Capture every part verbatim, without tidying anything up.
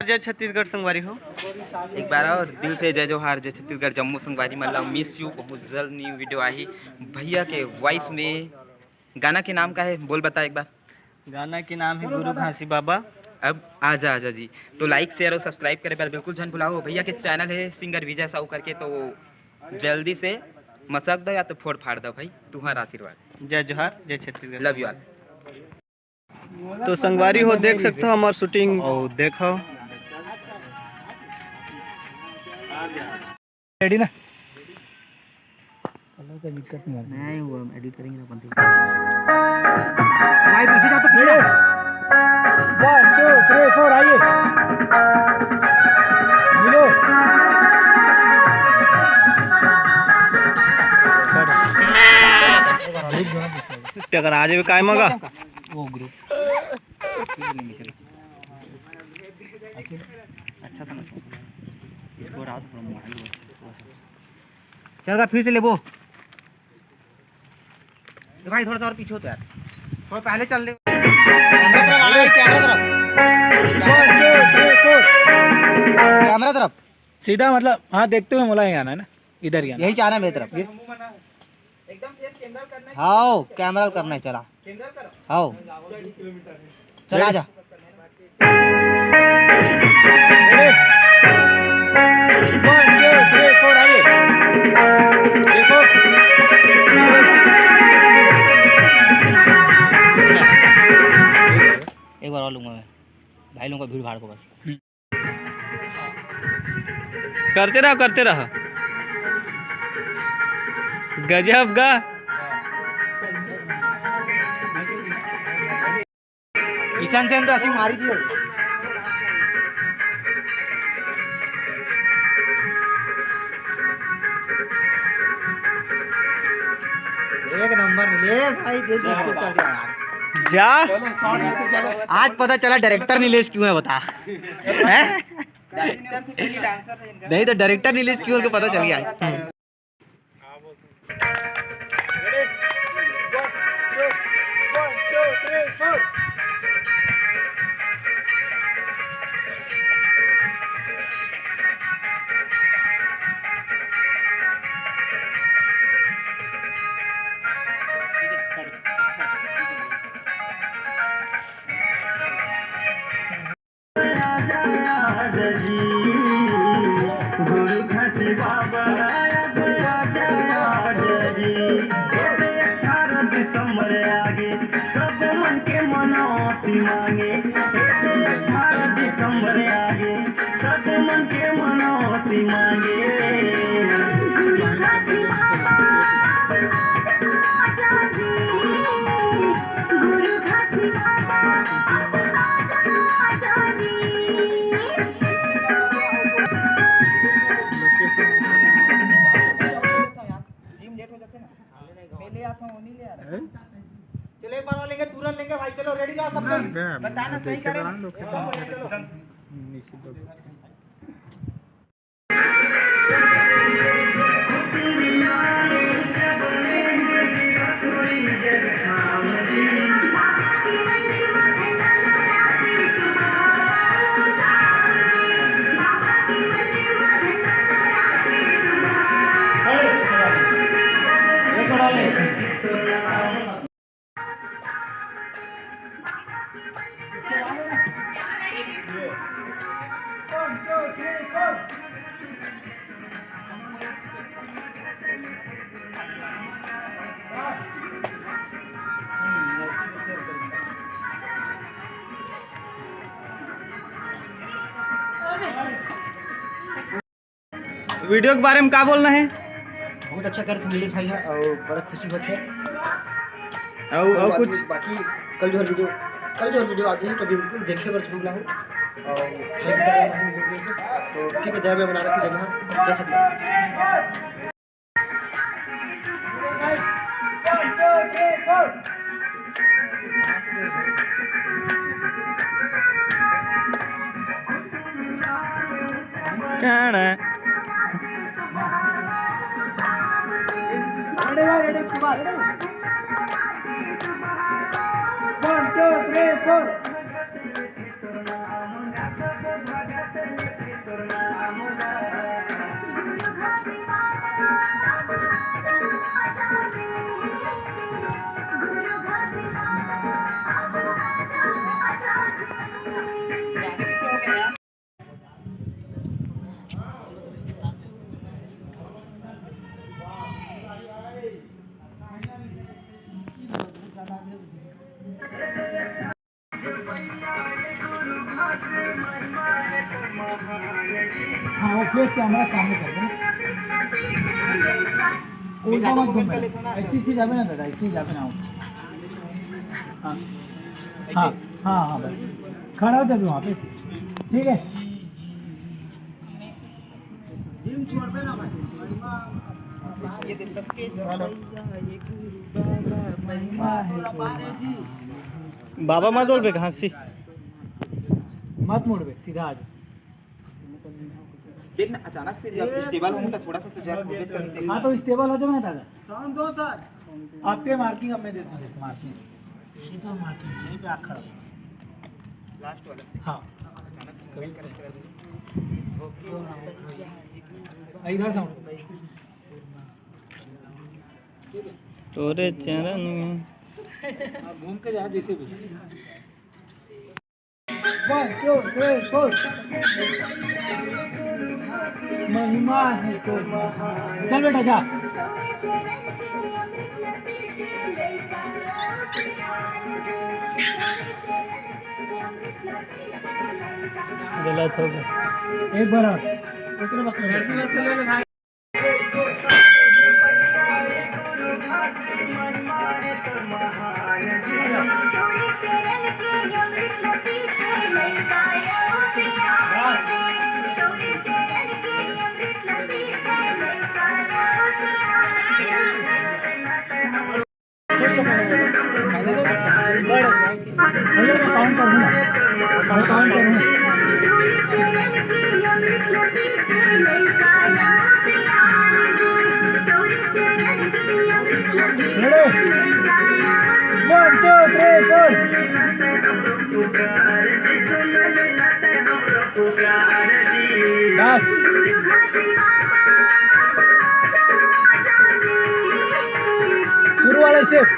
जय छत्तीसगढ़ संगवारी हो। एक बार और दिल से जय जोहार, जय छत्तीसगढ़ जम्मो संगवारी मन ला। मिस यू, बहुत जल्द न्यू वीडियो आही भैया के वॉइस में। गाना के नाम का है, बोल बता एक बार। गाना के नाम है गुरु घासी बाबा। अब आजा आजा जी। तो लाइक, शेयर और सब्सक्राइब करे बर बिल्कुल झन भुलाओ। भैया के चैनल है सिंगर विजय साहू करके, तो जल्दी से मसक दो या तो फोड़ फाड़ दो भाई, तुम्हारा आशीर्वाद। जय जोहार, जय छत्तीसगढ़। लव यू ऑल। तो संगवारी हो, देख सकते हो हमार शूटिंग। और देखो, रेडी ना? कलर का दिक्कत नहीं आती। नहीं, वो एडिट करेंगे ना अपन। भाई पीछे जा तो पीछे जा। One, two, three, four, आइए। मिलो। टकरा जावे काय मगा। वो ग्रुप। अच्छा था ना। इसको रात को मॉडल। चल का फिर से लेबो। भाई थोड़ा सा और पीछे हो तो यार, थोड़ा पहले चल ले। कैमरा तरफ आना है, कैमरा तरफ। One, two, three, four। Camera तरफ। सीधा मतलब, हाँ, देखते हुए मोला ही आना है ना, इधर ही आना। यही चाहना है मेरी तरफ। ये? हाओ, कैमरा करना है, चला। हाओ, चला जा। One, two, three, four, आइए। देखो। एक बार और लूंगा मैं, भाई लोगों का भीड़ भाड़ को बस। करते रहो, करते रहो। गजब गा। ईशान सेन तो ऐसी मारी दियो। एक नंबर नीलेश भाई, दिल को खुश कर दिया यार। जा। आज पता चला डायरेक्टर नीलेश क्यों है, बता। हैं? नहीं तो डायरेक्टर नीलेश क्यों, उनको पता चल गया। आजा, आजा जी, गुरु घासी बाबा, अब आजा, आजा जी। अठारह दिसंबर आगे, सब मन के मनौती मांगे। अठारह दिसंबर आगे, सब मन के मनौती मांगे। गुरु घासी बाबा, आजा, आजा जी। गुरु घासी बाबा, आजा, आजा जी। जिम लेट हो जाते ना, मैं ले आता हूँ, नहीं ले आ रहा। हैं? चलो, एक बार और लेंगे, तुरंत लेंगे भाई। चलो, रेडी रहो सब कोई। हाँ, मैं बताना सही देखे करें। बना लो, चलो, चलो। नीचे दो। वीडियो के बारे में का बोलना है? बहुत अच्छा करत नीलेश भाई है और बड़ा खुशी होत है। और, और और बाकी, कुछ? बाकी कल जो वीडियो, कल जो वीडियो आ जाही तो बिल्कुल देखे बर जरूर लाहू। और तो ठीक है, दया में बना रखी जगह, जय Satnam. One, two, three, four. हाँ, वो फेस कैमरा सामने कर दो। उल्टा मत घूम, ऐसी चीज आवे ना दादा, ऐसी चीज आवे ना। हाँ, हाँ, हाँ, हाँ, बस खड़ा हो जाओ वहाँ पे, ठीक है। बाबा मत बोलबे, घासी। मत मुड़बे, सीधा आ जा। देख ना, अचानक से जब स्टेबल होंगे तो थोड़ा सा तो जरा कोशिश करते हैं। हाँ, तो स्टेबल हो जाओ ना दादा। साउंड दो सर। आपके मार्किंग अब मैं देता हूँ, मार्किंग। ये तो मार्किंग, यहीं पे आ खड़ा हो। लास्ट वाला। हाँ। अचानक से कमेंट करके रख दो। इधर साउंड। तोरे चरण में। आप घूम के जा जैसे भी। One, two, three, four। महिमा है तो महान। चल बेटा, जा। गलत हो गया। एक बार और। भैया, मैं काउंट करूँ ना, मैं काउंट करूँ। Ready? One, two, three, four. बस। शुरू वाला स्टेप।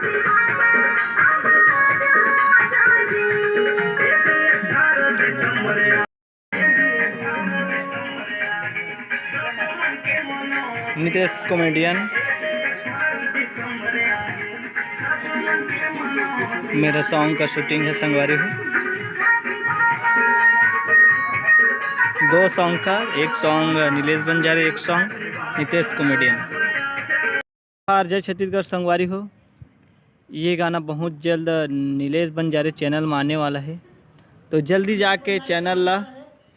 नितेश कॉमेडियन। मेरा सॉन्ग का शूटिंग है संगवारी हो। दो सॉन्ग का, एक सॉन्ग नीलेश बंजारे, एक सॉन्ग नितेश कॉमेडियन। और जय छत्तीसगढ़ संगवारी हो, ये गाना बहुत जल्द नीलेश बंजारे चैनल में आने वाला है, तो जल्दी जाके चैनल ला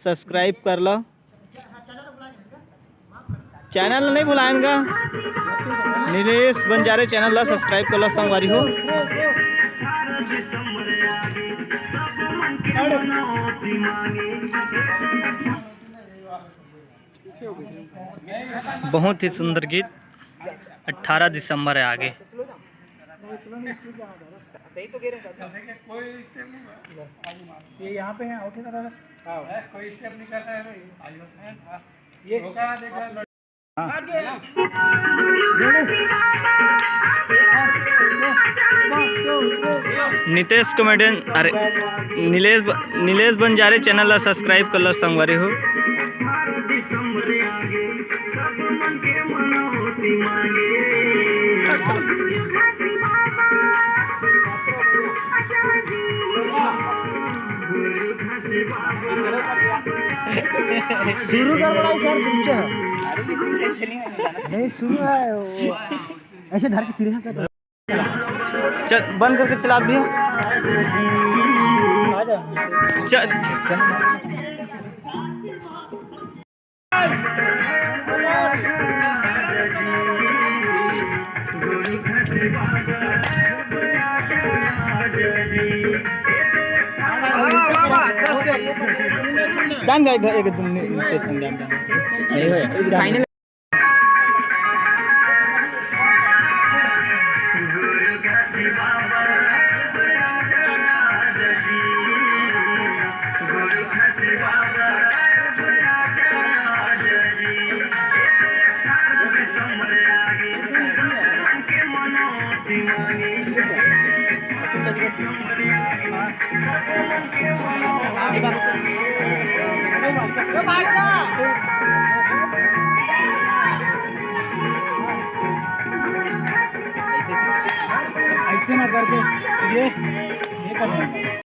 सब्सक्राइब कर लो। चैनल नहीं भुलाएगा, नीलेश बंजारे चैनल ला सब्सक्राइब कर लो संगवारी हो। बहुत ही सुंदर गीत। अठारह दिसंबर है आगे। ये यहाँ पे है, आउट है दादा। हाँ। कोई स्टेप नहीं करता है भाई। ये नितेश कॉमेडियन, अरे, नीलेश ब-, नीलेश बंजारे चैनल ला सब्सक्राइब कर लो संगवारी हो। शुरू कर बड़ा सर, सुनते हैं। नहीं, शुरू है वो। ऐसे धर के तिरछा कर। चल, बंद करके चला दिया। चल। Done, guys, एकदम। नहीं होय। फाइनल। ऐसे ना करके ये, ये कर।